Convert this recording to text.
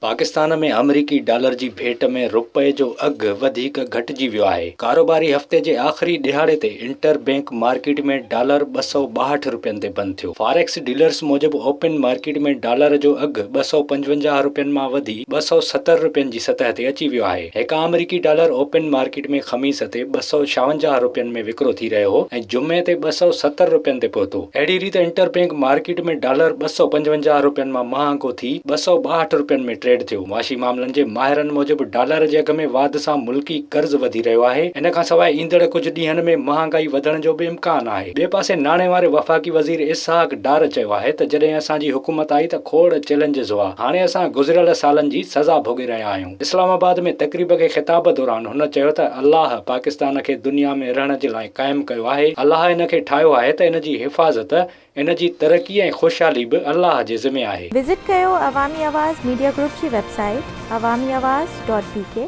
پاڪستان ۾ آمريڪي ڊالر جي ڀيٽ ۾ رپئي جو اگهه وڌيڪ گهٽجي ويو آهي. ڪاروباري هفتي جي آخري ڏهاڙي تي انٽر بئنڪ مارڪيٽ ۾ ڊالر 262 رپين تي بند ٿيو. فاريڪس ڊيلرز موجب اوپن مارڪيٽ ۾ ڊالر جو اگهه 255 رپين مان وڌي 270 رپين جي سطح تي اچي ويو آهي. هڪ آمريڪي ڊالر اوپن مارڪيٽ ۾ خميس تي 256 رپين ۾ وڪرو ٿي رهيو هو ۽ جمعي تي 270 رپين تي پهتو. اهڙي ريت انٽر بئنڪ مارڪيٽ ۾ ڊالر 255 رپين مان مهانگو ٿي 262 رپين ۾ ٽريڊ ٿيو. معاشي معاملن جي ماهرن موجب ڊالر جي اگهه ۾ واڌ سان ملڪي قرض وڌي رهيو آهي، ان کانسواء ايندڙ ڪجهه ڏينهن ۾ مهانگائي وڌڻ جو به امڪان آهي. ٻئي پاسي ناڻي واري وفاقي وزير اسحاق ڊار چيو آهي ته جڏهن اسان جي حڪومت آئي ته کوڙ چئلينجز هئا، هاڻي اسان گذريل سالن جي سزا ڀوڳي رهيا آهيون. اسلام آباد ۾ تقريب کي خطاب دوران هن چيو ته الله پاڪستان کي دنيا ۾ رهڻ جي لاء قائم ڪيو آهي، الله ان کي ٺاهيو آهي ته ان جي حفاظت ان جي ترقي ۽ خوشحالي به الله جي ذمي آهي. وزٽ ڪيو عوامي آواز ميڊيا گروپ جي website Awami Awaz dot B K.